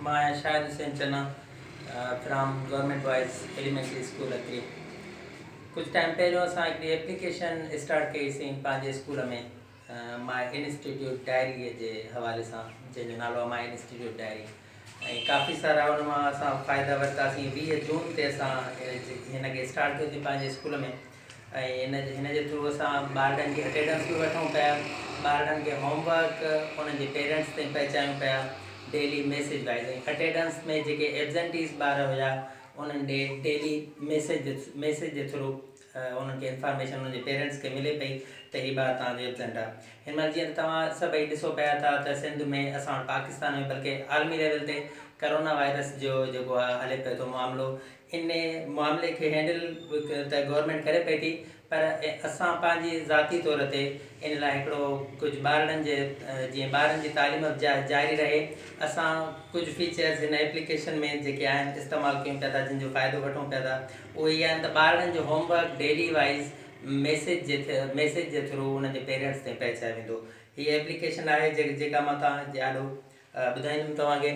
مان آهيان Shahid Hussain Channa from government boys elementary school Akri. ڪجهه ٽائيم پهريون اسان هڪڙي ايپليڪيشن اسٽارٽ ڪئي سين پنهنجي اسڪول ۾ ماء انسٽيٽيوٽ ڊائري جي حوالي سان جنهن جو نالو آهي ماء انسٽيٽيوٽ ڊائري ۽ ڪافي سارا ان مان اسان فائدا ورتاسين. 20 جون تي اسان هن کي اسٽارٽ ڪيوسين پنهنجي اسڪول ۾ ۽ هن جي ٿرو اسان ٻارڙن جي اٽينڊنس به وٺون پيا، ٻارڙن کي هوم ورڪ انهن جي پيرنٽس تائين پهچايون پيا ڊيلي ميسيج وائز ۽ اٽينڊنس ۾ جيڪي ايبزنٽيز ٻار هيا انهن ڏي ڊيلي ميسيج ميسيج جي ٿرو انهن کي انفارميشن انهن جي پيرنٽس کي ملي پئي ته هي ٻار توهان جو ايبزنٽ آهي. هن مهل جيئن ته توهان سڀئي ڏسو پيا ٿا ته سنڌ ۾ اسان وٽ پاڪستان ۾ بلڪه عالمي ليول تي ڪرونا وائرس جو جيڪو آهي هلي پيو ٿو معاملو، ان معاملي کي هينڊل ته گورنمينٽ ڪري پئي ٿي پر اسان پنهنجي ذاتي طور تي ان لاء هڪڙو ڪجهه ٻارڙن جي جيئن ٻارن جي تعليم به جاري رهي اسان ڪجهه فيچرز هن ايپليڪيشن ۾ جيڪي آهن استعمال ڪيون پيا ٿا جن جو فائدو وٺون پيا ٿا اهي اهي آهن ته ٻارڙن جو home work daily wise message جي ميسيج جي ٿرو انهن جي پيرنٽس تائين پهچايو ويندو. هي ايپليڪيشن آهي جيڪا مان توهان جي آڏو ٻڌائيندم توهان کي.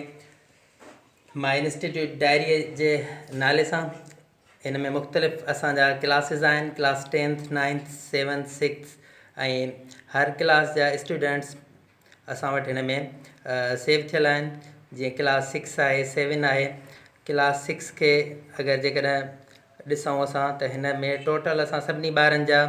ماء انسٽيٽيوٽ ڊائريء جي نالي سان هن ۾ مختلف اسان جا ڪلاسز آهن، class tenth, ninth, seventh, sixth ۽ هر ڪلاس جا اسٽوڊنٽس اسان وٽ هن ۾ سيو ٿيل آهن. جيئن ڪلاس سڪس آهي، سيون آهي. ڪلاس سڪس کي اگر جيڪڏهن ڏسون اسان ته هن ۾ ٽوٽل اسان سڀني ٻارن جا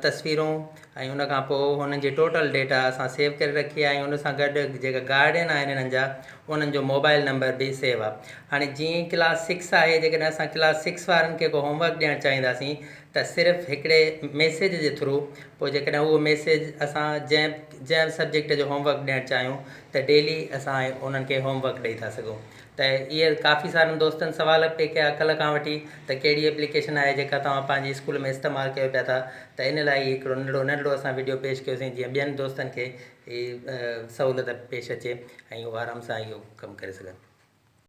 تصويرون ۽ ان کان پوء هنن جي ٽوٽل ڊيٽا اسان سيو ڪري رکي آهي ۽ ان سان گڏ جيڪا گارڊين آهن هنن جا انهن جو موبائل نمبر به سيو آهي. هاڻي جيئن ڪلاس سڪس آهي جيڪڏهن اسان ڪلاس سڪس وارن کي ڪو هوم ورڪ ڏيڻ چاهينداسين ته صرف هڪڙي ميسيج جي ٿرو پوء جيڪڏهن اهو ميسيج اسان جنهن جنهن به سبجيڪٽ جو هوم ورڪ ڏيڻ چاهيون ته ڊيلي اسان انهن کي هوم ورڪ ڏئي ٿا سگهون. ته اهي ڪافي سارن دوستن سوال پئي ڪيا ڪلهه کان وٺي ته ڪهڙي ايپليڪيشن آهي جيڪا توهان پنهنجي اسڪول ۾ استعمال ڪيو پيا ٿا ته ان لاء هي هڪڙو ننڍڙو ننڍڙو اسان وڊيو پيش ڪيوسين جيئن ٻين دوستن کي هي سهولت پيش اچي ۽ هو آرام سان اهو ڪم ڪري سگهن.